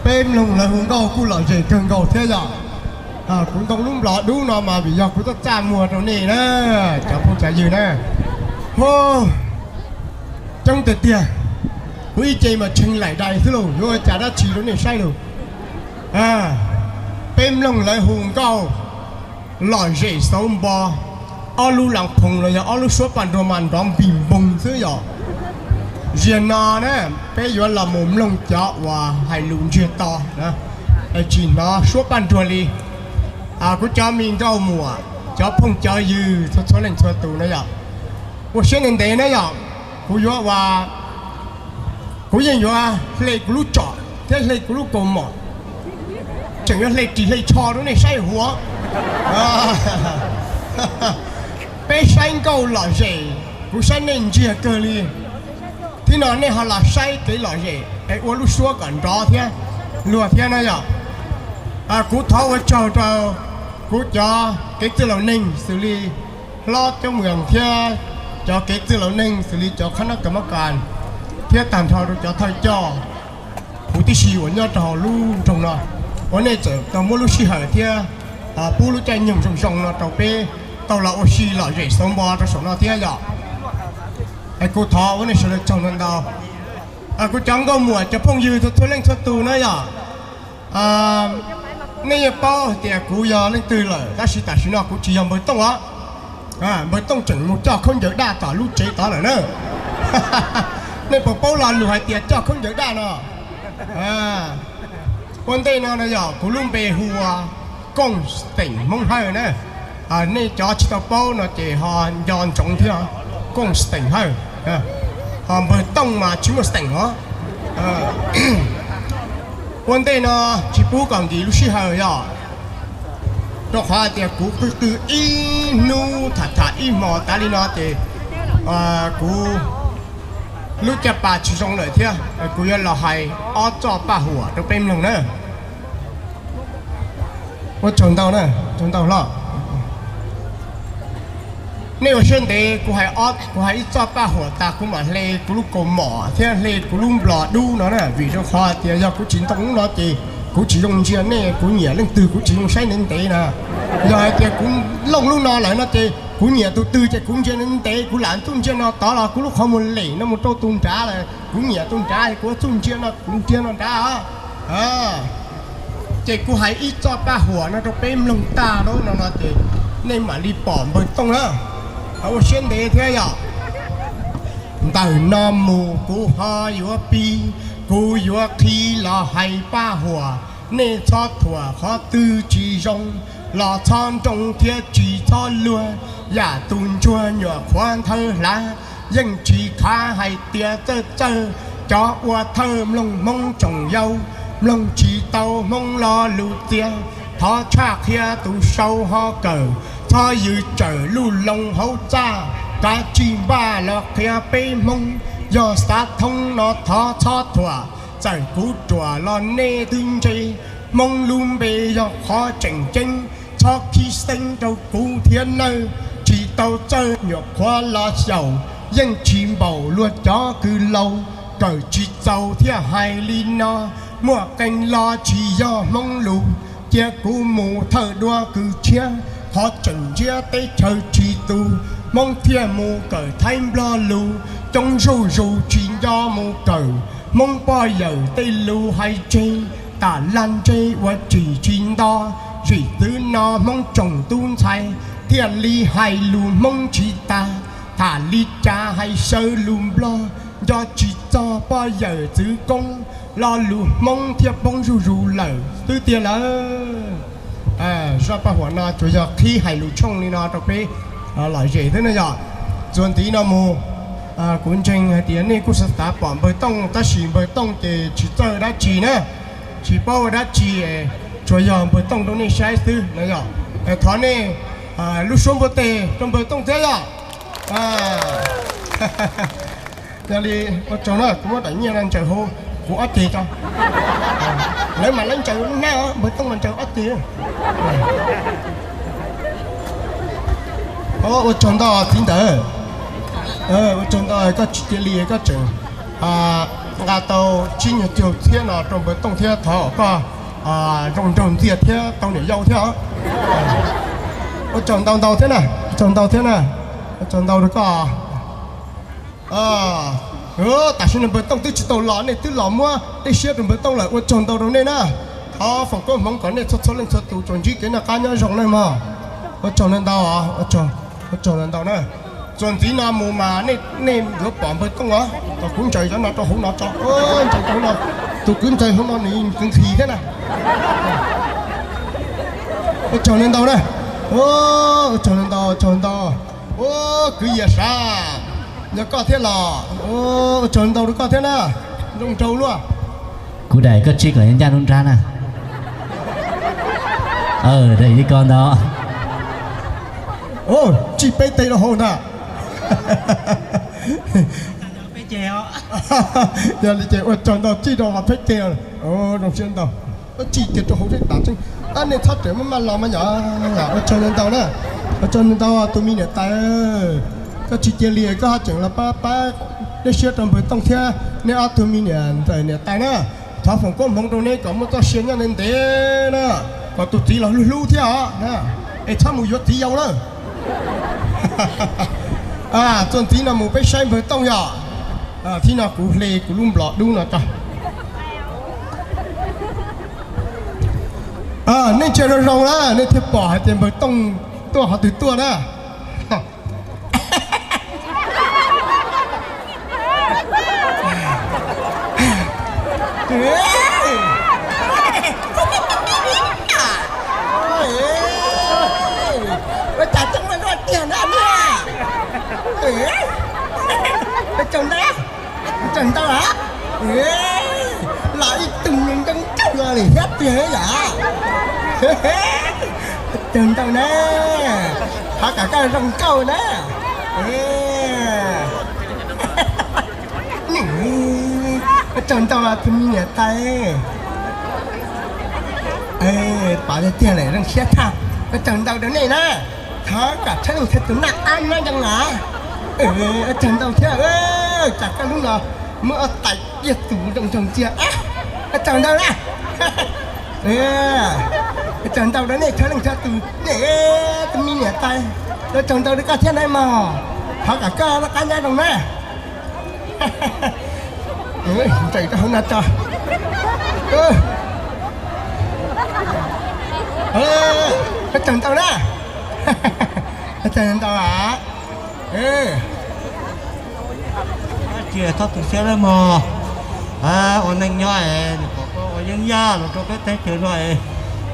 Peb mloog lawv hu nkauj kuj lom zem kawg nkaus thiab yom. Kuv ntoo lub nplov dub no mas vim yog kuv txaj txaj muag rau nej na, cov phooj cov ywg na. Hu, coob tiag tiag, kuv ib ce mas tshee laim dais xwb lauj, yuav ua cas dab tsi rau nej saib lauj. Peb mloog lawv hu nkauj lom zem xauv npo, ob lub las phoos los yog ob lub suab paj nruag mas nrov npig npoog xwb yom. Ziag no na, peb yuav los mus mloog cov uas hais lus ntsiag to, tsis hnov suab paj nruag li. Kuv cov me nkauj muam, cov phooj cov ywg txhua txhua leej txhua tus na yom, ua siab ntev ntev na yom. Kuv yuav ua, kuv yeej yuav hle kuv lub tsom thiab hle kuv lub kaus mom, tseem yuav hle ris hle tsho rau nej saib huv. Peb saib nkauj lom zem, kuv saib nej ntsiag kawg li. Thib no nej ho los saib kev lom zem es ua lub suab kom nrov thiab luag thiab na yom. Kuv thov ua tsaug rau kuv cov kev txwj laus neeg xws li hlob coob mws thiab cov kev txwj laus neeg xws li cov khab nab kas mab kas thiab tag nrho rau cov thawj coj huv tib si uas nyob rau hauv lub nroog no, uas nej txawm tau muab lub sij hawm thiab pub lub caij nyoog zoo zoo no rau peb tau los ua si lom zem xauv npo rau saum no thiab yom. Es kuv thov ua nej sawv daws tsaug ntau ntau. Kuv cov nkauj muam cov phooj ywg txhua txhua leej txhua tus na yom. Nej yeej paub hais tias kuv yog leej twg lawm, tab sis tam sim no kuv tsis yog npawg Tooj os. Npawg Tooj tseem mus coj khaub ncaws daj tom lub tsev tod lawm na. Nej puas paub lo lus hais tias coj khaub ncaws daj no? Ua ntej no no yog kuv lub npe hu ua Kooj Xeem Hmoob Hawj na. Nej cov tsis tau paub no ces ho nco ntsoov thiab, Kooj Xeem Hawj. Ho npawg Tooj mas tsis muaj xeem os. Ua ntej no tsis pub kom nkim lub sij hawm yom, rau qhov hais tias kuv qw qw ib hnub tham tham ib hmos tas li no ces kuv lub caj pas tsis zoo lawm thiab, kuv yuav los hais ob txoj paj huam rau peb mloog na. Ua tsaug ntau na, tsaug ntau hlob. Nej ua siab ntev, kuv hais ib txoj paj huam tas kuv mam hle kuv lub kaus mom thiab hle kuv lub nplog dub no na, vim rau qhov tias yog kuv tsis ntoo lub no ces kuv tsis zoo ntsia nej, kuv nyiam leej twg kuv tsis zoo saib ntev ntev na. Yog hais tias kuv looj lub no lawm no ces kuv nyiam tus twg ces kuv ntsia ntev ntev, kuv lam txuj ntsia no tod los kuv lub qhov muag lem no mus rau tus nrad lawm, kuv nyiam tus nrad kuv txuj ntsia no kuv ntsia no nrad os. Ces kuv hais ib txoj paj huam no rau peb mloog tag lawm no no ces nej mam li pom npawg Tooj na. Ua siab ntev thiab yom. Ntawm no mus kuv ho yuav pib, kuv yuav qhib los hais paj huam, nej txhob thuam qhov twg tsis zoo, los txhob nroo thiab tsis txhob luag, yam tus ntsuag nyuam qhuav nthawv hlav, yeej tsis khav hais tias txawj txawj, cov ua thawj mloog Hmoob tsoom yau, mloog tsis tau Hmoob lo lus txias, thov tshaj qhia tus sau ho kawm, txhob yws tsawm luj loo hauv txaj, kav tsij npaj los qhia peb Hmoob, yog xav thoob no thov txhob thuam, txawm kuv ruam los nej twb ntse, Hmoob lub npe yog qhov tseem ceeb, txhob khib xeeb rau kuv thiab nawb, tsis tau txawj nyuam qhuav los xyaum, yeej tsis npaum luag cov kws laus, kawm tsis txaus thiaj hais li no, muaj qee lo tsis yog Hmoob lus, cia kuv mus thawj duab kws tshiab, qhov tseem ntsiab teb chaws tsis tu, Hmoob thiaj mus kawm Thaib Nplog lus, coob zuj zus tsis nco mus kawm, Hmoob poj yawm tej lus hais tseg, tam lag ntseg ua tsim tsis nto, zim txwv no Hmoob tsoom tub ntxhais, thiaj li hais lus Hmoob tsis tas, tham li cas hais sawv lus Nplog, nco tsis txog poj yawm txwv koob, lo lus Hmoob thiaj poob zuj zus lawm xwb tiag lawm. Zaj paj huam no tsuas yog qhib hais lus tshooj li no rau peb lom zem xwb na yom. Txuas ntxiv no mus, kuv ntseeg hais tias nej kuj xav xav pom npawg Tooj, tab sis npawg Tooj ces tsis txawj dab tsi na, tsis paub ua dab tsi, tsuas yog npawg Tooj rau nej saib xwb na yom. Thov nej lub suab npuaj teg rau npawg Tooj thiab yom. Yog li, ua tsaug na, kuv muab daim nyiaj no ntsaws hauv kuv ob ceg tso. Lawv mas lawv ntsaws hnab, npawg Tooj mas ntsaws ob ceg. Ua tsaug ntau txiv ntawd, ua tsaug ntau koj tsis cia li koj tseem Nqa tau tsib nyuag caug txhiab no rau npawg Tooj thiab thov koj zoo nraug ntxiag thiab tau niam yau thiab. Ua tsaug ntau ntau thiab na, ua tsaug ntau thiab na, ua tsaug ntau rau koj. Tam sim no npawg Tooj twb tsis tau los, nej twb los muab dej siab rau npawg Tooj lawm, ua tsaug ntau rau nej na. Thov foom koob hmoov kom nej txhua txhua leej txhua tus tsuas ntsib kev noj qab nyob zoo na mog. Ua tsaug ntau ntau, ua tsaug ntau ntau na. Txuas ntxiv no mus mas nej yuav pom npawg Tooj os, kom kuv ntsaws cov no rau hauv no tso, ntsaws rau hauv no. Tus kwv ntxawg hauv no nws nqhis thiab na. Ua tsaug ntau ntau na, ua tsaug ntau ntau, ua tsaug ntau ntau. Ua kwv Yias Sav, yog koj thiab los, ua tsaug ntau rau koj thiab na, zoo nraug luaj. Kuv daim koj tsij kom ncaj nruab nrab na. Daim li ko ntag. Tsij peb teg rau hauv ntag. Yog li ces ua tsaug ntau, tsij rau qhov peb teg, zoo siab ntau. Tsij kiag rau hauv thiab tas tseeb. Nej txhob rawm maj maj los mas yom. Ua tsaug ntau ntau na, ua tsaug ntau ntau tus me niam tais. Koj tsis cia li koj ho tseem los pab pab dej siab rau npawg Tooj thiab nej ob tug me niam ntxawm niam tais na. Thov foom koob hmoov rau neb kom muaj txoj sia nyob ntev ntev na, kom tus txiv los hlub hlub thiab os, es txhob mus yuav txiv yau lawm. Txuas ntxiv no mus peb saib npawg Tooj yom. Thaum no kuv hle kuv lub nplom dub no tso. Nej ntsia zoo zoo na nej thiaj pom hais tias npawg Tooj tuaj qhov twg tuaj na. Ua cas coob luaj tiag na. Ua tsaug ntau, ua tsaug ntau lawm. Los ib tug ntoo ntoo li thiab tiag yom. Ua tsaug ntau na, thov kom koj zoo nkauj na. Ua tsaug ntau tus me niam tais. Pom tiag tiag lawm zoo siab tshaj. Ua tsaug ntau rau nej na, thov kom txhua leej txhua tus noj qab nyob zoo na. Ua tsaug ntau thiab, tsam koj lub no muab ua tais diaj tus zoo nraug ntxiag. Ua tsaug ntau na. Ua tsaug ntau rau nej txhua leej txhua tus, nej tus me niam tais. Ua tsaug ntau rau koj thiab na mog, thov kom koj noj qab nyob zoo na. Ntsaws rau hauv no tso. Ua tsaug ntau na. Ua tsaug ntau. Cia txhob tu siab nawb mog. Ua neej nyob es pom koj ua yeeb yaj los rau peb teb chaws no es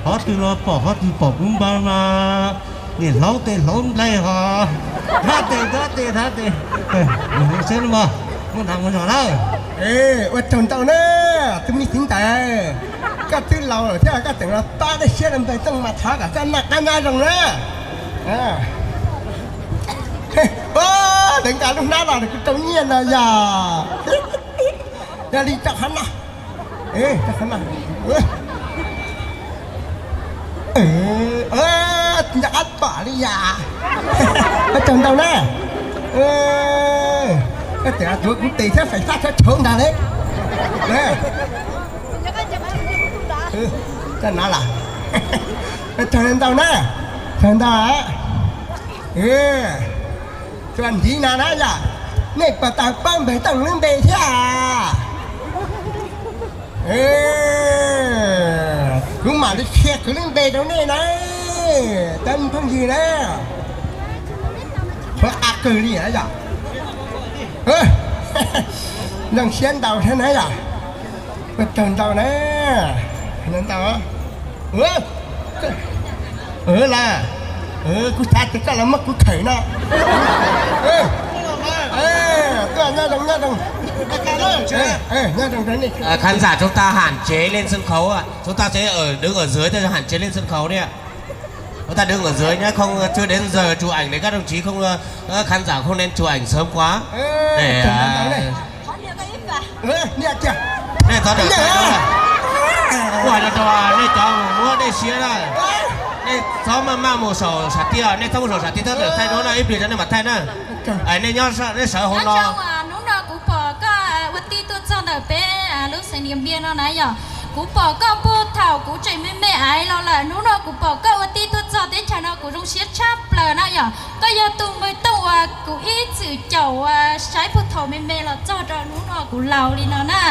qhov twg los pom, qhov twg pom kuv npawg mas niam hlauv tes hlauv nplej ho. Thab tes thab tes thab tes. Mus seb mog, muaj nram mus zog lawm. Ua tsaug ntau na, tus me txiv ntawd, koj twb laus lawm thiab koj tseem los pab dej siab rau npawg Tooj mas thov kom koj noj qab nyob zoo na. Deev nqa lub hnab los kuv rau nyiaj no yog. Yog li rau qhov no, rau qhov no. Nco qab pom li yam. Ua tsaug ntau na. Koj tseem tuav kuv tes thiab fais fab thiab tshauv ntag le. Koj no las. Ua tsaug ntau na. Tsaug ntau. Txuas ntxiv no na yom, nej puas tau paub npawg Tooj lub npe thiab? Kuv mam li qhia kuv lub npe rau nej na, cov phooj ywg na. Qhuav qa kawg li yom. Zoo siab ntau thiab na yom. Ua tsaug ntau na. Ntau. Las, kuv xav tias koj los muab kuv khawm no. Tuaj, nyob zoo, nyob zoo. Nyob zoo rau nej. Khán giả chúng ta hạn chế lên sân khấu ạ. Chúng ta sẽ ở, đứng ở dưới thôi, hạn chế lên sân khấu đi ạ. Chúng ta đứng ở dưới nhé, không, chưa đến giờ chụp ảnh để các đồng chí không, ờ, khán giả không nên chụp ảnh sớm quá. Để, ờ, nej txhob, nej cov muab dej siab na, nej txhob maj maj mus saum sam tiaj, nej txhob mus saum sam tiaj, txhob tawm thaij duab na, ib pliag rau nej mam thaij na. Nej nyob, nej sawv hauv no. Hnub no kuv pom koj ua tij tuaj txog ntawm peb lub xeev Niam Npiaj no na yom. Kuv pom koj puag thaum kuv tseem me me aiv los lawm, hnub no kuv pom koj ua tij tuaj txog teb chaws no kuv zoo siab tshaj plaws na yom. Koj yog tus npawg Tooj uas kuv ib txwm caum saib puag thaum me me los txog rau hnub no kuv laus li no na.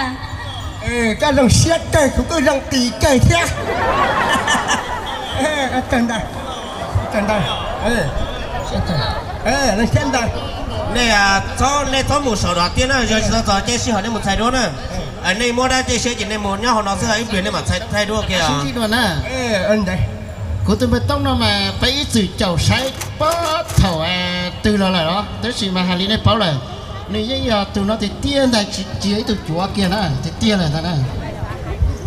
Koj zoo siab kawg, kuv kuj zoo qis kawg thiab. Ntawd, ntawd, nej txhob mus saum no tiag na, yog tsis tau txog caij sij hawm nej mus txhais duab na. Nej muab dab caij siab ces nej mus nyob hauv no xwb, ib pliag nej mam txhais duab kiag. Kuv tus npawg Tooj no mas peb ib txwm caum saib puag thaum twg los lawm os, tab sis mas hais li nej paub lawm, nws yeej yog tus no tiag tiag ntag, tsis cia ib tug cuav kiag na, tiag tiag lawm ntag na.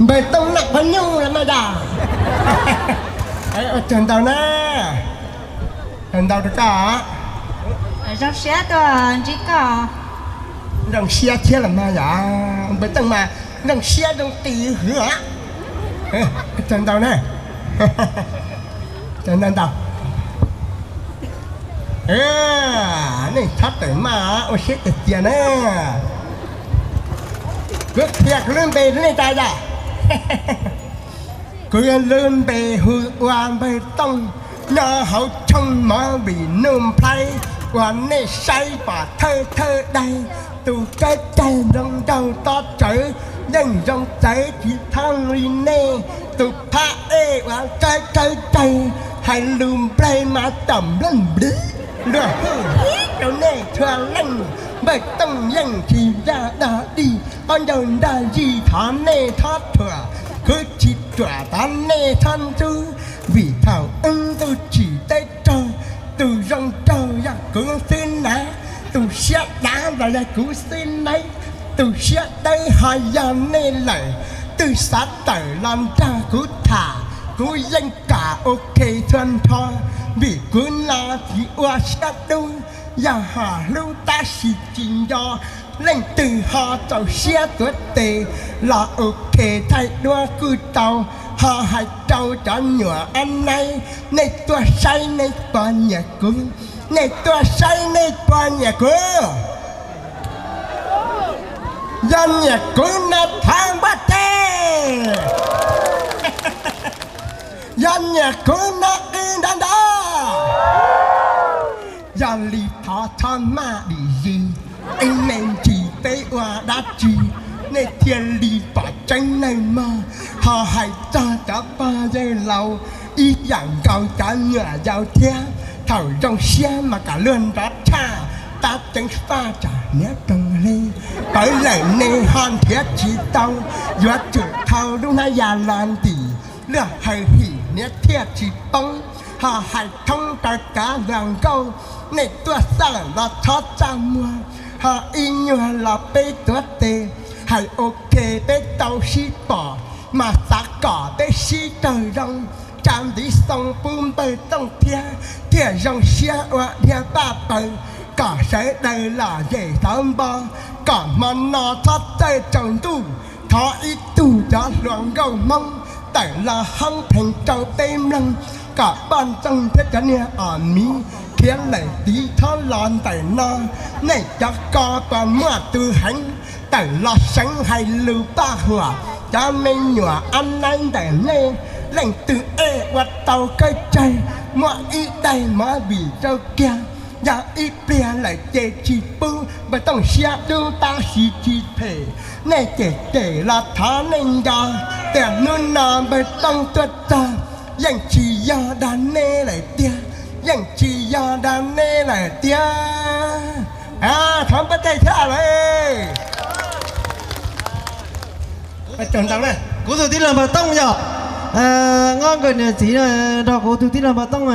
Npawg Tooj Naj Paj Nyuj los mas yom. Ua tsaug ntau na, tsaug ntau rau koj. Zoo siab tuaj ntsib koj. Zoo siab thiab los mas yom, npawg Tooj mas zoo siab zoo qis hwv os. Tsaug ntau na. Tsaug ntau ntau. Nej txhob tawm maj ua siab tiag tiag na. Kuv qhia kuv lub npe rau nej tas yom. Kuv lub npe hu ua npawg Tooj, nyob hauv tshooj mov vim nuj nplhaib uas nej saib pom thawj thawj daig, tus tsawb caig nroo nraug tob tsawv, yeej zoo txawv tsis thooj li nej, tus phab ej uas tsawb tsawb caig, hais lus nplaig mas tam nplej npliv, luag hu rau nej txhua leej, npawg Tooj yeej tsis yog dog dig, qab ncaug nrag zis thov nej txhob thuam, khwv tsis ruam thov nej txhob ntxub, vim thaum ub ntuj tsim teb raug, tus zoo raug yog kuv xwb na, tus siab dav los yog kuv xwb na, tus siab dawb ho yog nej lawm, twb xav tawm los nrog kuv tham, kuv yeej kam ok txhua nrho, vim kuv no tsis ua siab dub, yog ho hlub tab sis tsis nco, leej twg ho txaus siab tuav tes los ok thaij duab kuj tau, ho hais rau cov nyuam ab naib, nej tuaj saib nej puas nyiam kuv, nej tuaj saib nej puas nyiam kuv. Yog nyiam kuv no thov npaj teg. Yog nyiam kuv no qw nrov nrov. Yog li thov txhob maj dim zis, ib me ntsis peb ua dab tsi, nej thiaj li pom tseeb nawb mog. Ho hais txog cov pog yawg laus, ib yam nkaus cov nyuam yaus thiab, thaum zoo siab mas kom luag nrov tshaj, tab tseeb faj tsam hniav roog hli. Pawv lawm nej ho nrhiav tsis tau, yuav tsum thau lub hnab ya los ntim, luag hawm him hniav thiaj tsis poob. Ho hais thoob rau cov hluas nkauj, nej tuaj xaj los txhob txaj muag, ho ib nyuag los peb tuav tes, hais ok peb tau sib pom, mas xav kom peb sib raug zoo, tsa ntiv xoo pub npawg Tooj thiab, thiaj zoo siab ua dhia paj paws, kom sawv daws lom zem xauv npo, kom hmo no txhob txawj tsaus ntuj. Thov ib tug cov hluas nkauj Hmoob tawm los hoob pheej rau peb mloog, kom poj ntxoog thiab cov niag os miv khiav lawm tiv txhob los ntawm no. Nej cov ko puas muaj tus heev, tawm los seev hais lus paj huam, cov me nyuam ab naib ntawm nej, leej twg ej ua tau kawg tsawg, muab ib daig mov vim rau kiag. Yog ib pliag lawm ces tsis pub, npawg Tooj siab dub tab sis tsis phem, nej cem cem los thov nej nco, tias hnub no npawg Tooj tuaj txog, yeej tsis yog dag nej lawm tiag, yeej tsis yog dag nej lawm tiag. Thov npaj teg thiab lawm. Kuv tus tij laug Npawg Tooj yog, nyob nkawd niam txiv nrog kuv tus tij laug Npawg Tooj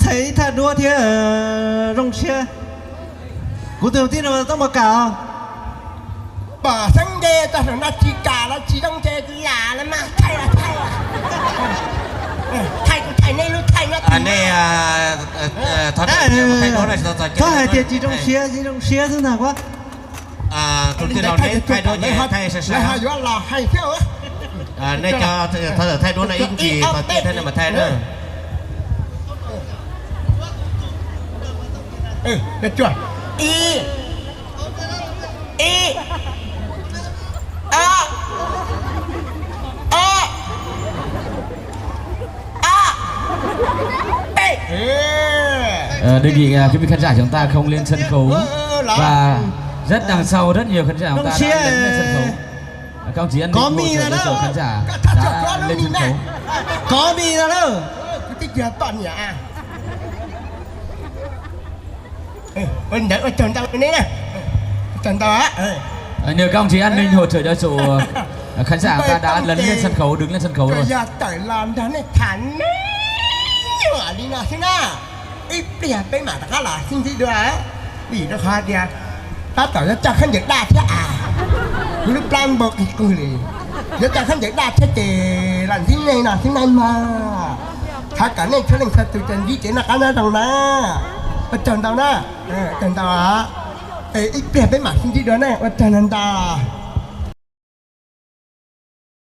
txhais ib thaj duab thiab zoo siab. Kuv tus tij laug Npawg Tooj puas kam? Pom xeeb nce txog saum no tsis kam los tsis zoo ces lam los mas thaij los thaij. Thaij kuv thaij nej lub thaij no. Nej txhob hais tias tsis zoo siab, tsis zoo siab xwb ntag kuv. Tus tij laug neb thaij duab ces thaij sab sab. Nej cov thov txawm thaij duab no ib ntsis kom tij thaij nej mam thaij na. Ib, Ib, ob, ob, ob, peb. Ờ, đề nghị, à, quý vị khán giả chúng ta không lên sân khấu. Và rất đằng sau rất nhiều khán giả chúng ta đã lên sân khấu. Các ông chị anh Ninh hỗ trợ giới thiệu khán giả đã lên sân khấu. Có mi no. Ntawd ua tsaug ntau ne, ua tsaug ntau. Nhờ các ông chị an ninh hỗ trợ cho trụ, khán giả ta đã lấn lên sân khấu, đứng lên sân khấu rồi. Yog tawm los nrog nej tham ne, nyuam li no xwb na. Ib pliag peb mam rov qab los sib ntsib dua, vim rau qhov tias tab tom yuav coj khaub ncaws daj thiab as. Kuv lub plab npau qig qwg li, yuav coj khaub ncaws daj thiab ces los ntsib nej no xwb na mog. Thov kom nej txhua leej txhua tus ces ntsib kev noj qab nyob zoo na. Ua tsaug ntau na, ua tsaug ntau. Ib pliag peb mam sib ntsib dua na, ua tsaug ntau ntau.